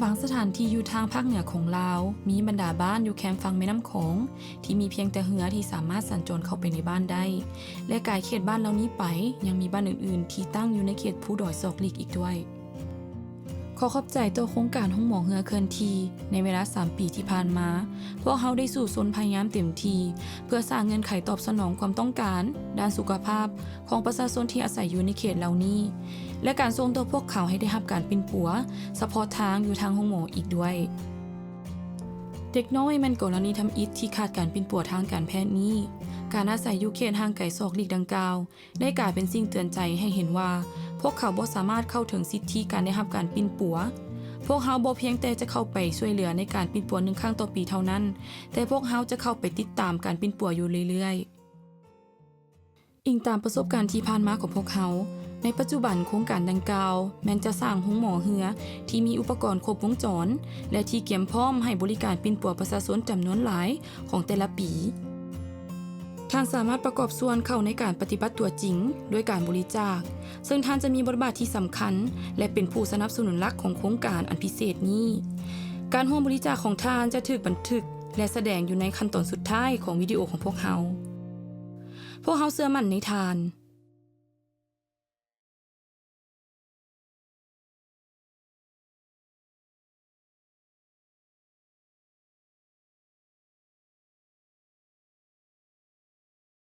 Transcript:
ບາງສະຖານທີ່ຢູ່ທາງພາກເໜືອຂອງລາວ ມີບັນດາບ້ານຢູ່ແຄມຝັ່ງແມ່ນ້ຳຂອງ ທີ່ມີພຽງແຕ່ເຮືອທີ່ສາມາດສັນຈອນເຂົ້າໄປໃນບ້ານໄດ້ ແລະ ກາຍເຂດບ້ານເຫຼົ່ານີ້ໄປ ຍັງມີບ້ານອື່ນໆ ທີ່ຕັ້ງຢູ່ໃນເຂດພູດອຍສອກຫຼີກອີກດ້ວຍ. ຂໍຂອບໃຈຕໍ່ໂຄງການໂຮງໝໍເຮືອເຄື່ອນທີ່. ໃນເວລາສາມປີທີ່ຜ່ານມາ, ພວກເຮົາໄດ້ສູ້ຊົນພະຍາຍາມເຕັມທີ່ ເພື່ອສ້າງເງື່ອນໄຂຕອບສະໜອງຄວາມຕ້ອງການດ້ານສຸຂະພາບຂອງປະຊາຊົນທີ່ອາໄສຢູ່ໃນເຂດເຫຼົ່ານີ້ ແລະ ການສົ່ງຕົວພວກເຂົາໃຫ້ໄດ້ຮັບການປິ່ນປົວສະເພາະທາງຢູ່ທາງໂຮງໝໍອີກດ້ວຍ. ເດັກນ້ອຍແມ່ນກໍລະນີທຳອິດທີ່ຂາດການປິ່ນປົວທາງການແພດນີ້. ການອາໄສຢູ່ເຂດຫ່າງໄກສອກຫຼີກດັ່ງກ່າວ ໄດ້ກາຍເປັນສິ່ງເຕືອນໃຈໃຫ້ເຫັນວ່າ ພວກເຂົາບໍ່ສາມາດເຂົ້າເຖິງສິດທິການໄດ້ຮັບການປິ່ນປົວ. ພວກເຮົາບໍ່ພຽງແຕ່ຈະເຂົ້າໄປຊ່ວຍເຫຼືອໃນການປິ່ນປົວໜຶ່ງຄັ້ງຕໍ່ປີເທົ່ານັ້ນ, ແຕ່ພວກເຮົາຈະເຂົ້າໄປຕິດຕາມການປິ່ນປົວຢູ່ເລື້ອຍໆ. ອີງຕາມປະສົບການທີ່ຜ່ານມາຂອງພວກເຮົາ, ໃນປັດຈຸບັນໂຄງການດັ່ງກ່າວແມ່ນຈະສ້າງໂຮງໝໍເຮືອທີ່ມີອຸປະກອນຄົບວົງຈອນ ແລະ ທີ່ກຽມພ້ອມໃຫ້ບໍລິການປິ່ນປົວປະຊາຊົນຈຳນວນຫຼາຍຂອງແຕ່ລະປີ. ທ່ານສາມາດປະກອບສ່ວນເຂົ້າໃນການປະຕິບັດຕົວຈິງດ້ວຍການບໍລິຈາກ, ເຊິ່ງທ່ານຈະມີບົດບາດທີ່ສຳຄັນ ແລະ ເປັນຜູ້ສະໜັບສະໜູນຫຼັກຂອງໂຄງການອັນພິເສດນີ້. ການຮ່ວມບໍລິຈາກຂອງທ່ານຈະຖືກບັນທຶກ ແລະ ສະແດງຢູ່ໃນຂັ້ນຕອນສຸດທ້າຍຂອງວິດີໂອຂອງພວກເຮົາ. ພວກເຮົາເຊື່ອໝັ້ນໃນທ່ານ.